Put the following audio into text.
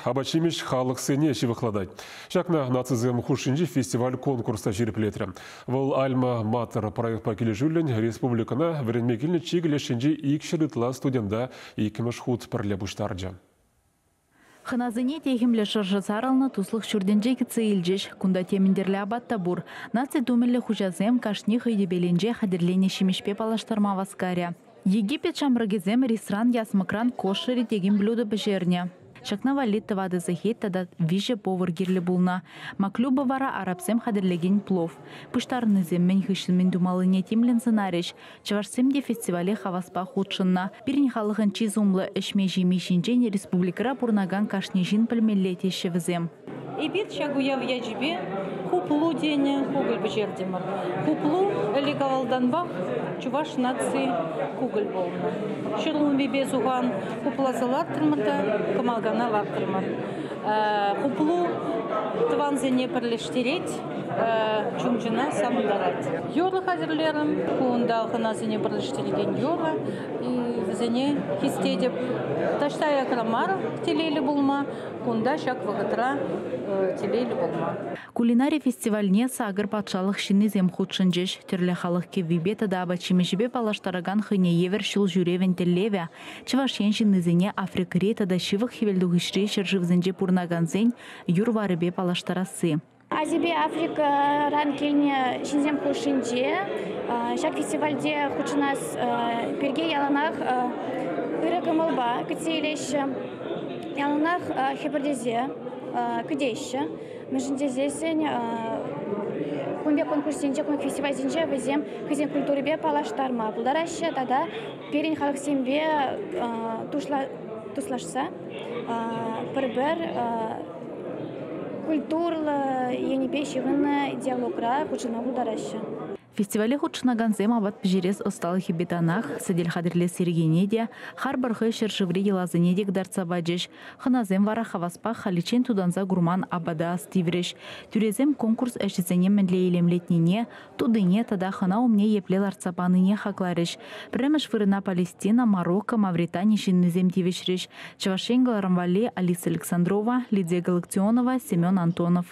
Апат-ҫимӗҫ халӑхсене ҫывӑхлатать. Ҫакна нацисем хушшинчи фестиваль-конкурс та ҫирӗплетрӗ. Вӑл «Альма Матер» проектпа килӗшӳллӗн республикӑна вӗренме килнӗ чикӗ леш енчи 200 ытла студента иккӗмӗш хут пӗрле пуҫтарчӗ. Хӑнасене техӗмлӗ шӑршӑ сарӑлнӑ туслӑх ҫуртӗнче кӗтсе илчӗҫ. Кунта темӗн тӗрлӗ апат та пур. Наци тумӗллӗ хуҫасем кашни хӑй тӗпелӗнче хатӗрленӗ ҫимӗҫпе паллаштарма васкарӗ. Египет ҫамрӑкӗсем рисран, ясмӑкран кошери текен блюдо пӗҫернӗ. Ҫакна валли тӑватӑ сехет тата виҫӗ повар кирлӗ пулнӑ. Маклюба вара арабсем хатӗрлекен плов. Пуҫтарӑннисем мӗн хыҫҫӑн мӗн тумаллине тимлӗн сӑнарӗҫ. Чӑвашсем те фестивале хаваспа хутшӑннӑ. Пирӗн халӑхӑн чи сумлӑ ӗҫме-ҫими ҫинчен республикӑра пурӑнакан кашни ҫын пӗлмелле теҫҫӗ вӗсем. Эпир ҫак уяв ячӗпе хуплу тенӗ кукӑль пӗҫертӗмӗр. Хуплу ӗлӗк-авалтанпах чӑваш наци кукӑль пулнӑ. Ҫӗрулмипе сухан хупласа лартрӑмӑр та кӑмакана лартрӑмӑр. Хуплу тӑвансене пӗрлештерет, чун-чуна савӑнтарать. Юрӑ хатӗрлерӗм. Кунта хӑнасене пӗрлештерекен юрӑ. Вӗсене хистетӗп. Таҫта аякра мар телейлӗ пулма, Кунта ҫак вӑхӑтра телейлӗ пулма. Кулинари фестивальне сакӑр патшалӑх ҫыннисем хутшӑнчӗҫ. Тӗрлӗ халӑх кӗввипе тата апат-ҫимӗҫӗпе паллаштаракан хӑйне евӗр ҫул ҫӳревӗн тӗллевӗ Чӑваш Ен ҫыннисене Африкӑри тата Ҫывӑх Хӗвелтухӑҫри ҫӗршывсенче пурӑнакансен юр-варӗпе паллаштарасси. Азипе Африкӑран килнӗ ҫынсем хушшинче ҫак фестивальте хутшӑнас пирки яланах ырӑ кӑмӑлпа кӗтсе илеҫҫӗ, яланах хӗпӗртесе кӗтеҫҫӗ. Мӗншӗн тесессӗн кун пек конкурссенче, кун пек фестивальсенче вӗсем хӑйсен культурипе паллаштарма пултараҫҫӗ тата пирӗн халӑхсемпе туслашса пӗр-пӗр культурӑллӑ енӗпе ҫыхӑннӑ диалогра хутшӑнма пултараҫҫӗ. Фестивале хутшӑнакансем апат пӗҫерес ӑсталӑхӗпе танах сӗтел хатӗрлес йӗркене те, харпӑр хӑй ҫӗршыври йӑласене те кӑтартса пачӗҫ. Хӑнасем вара хаваспах халиччен тутанса курман апата астиврӗҫ. Тӳресем конкурс ӗҫӗсене мӗнле илемлетнине, тутине тата хӑна умне епле лартса панине хакларӗҫ. Пӗрремӗш вырӑна Палестина, Марокко, Мавритани ҫыннисем тивӗҫрӗҫ. Чӑваш Ен кӑларӑм валли Алиса Александрова, Лидия Галактионова, Семен Антонов.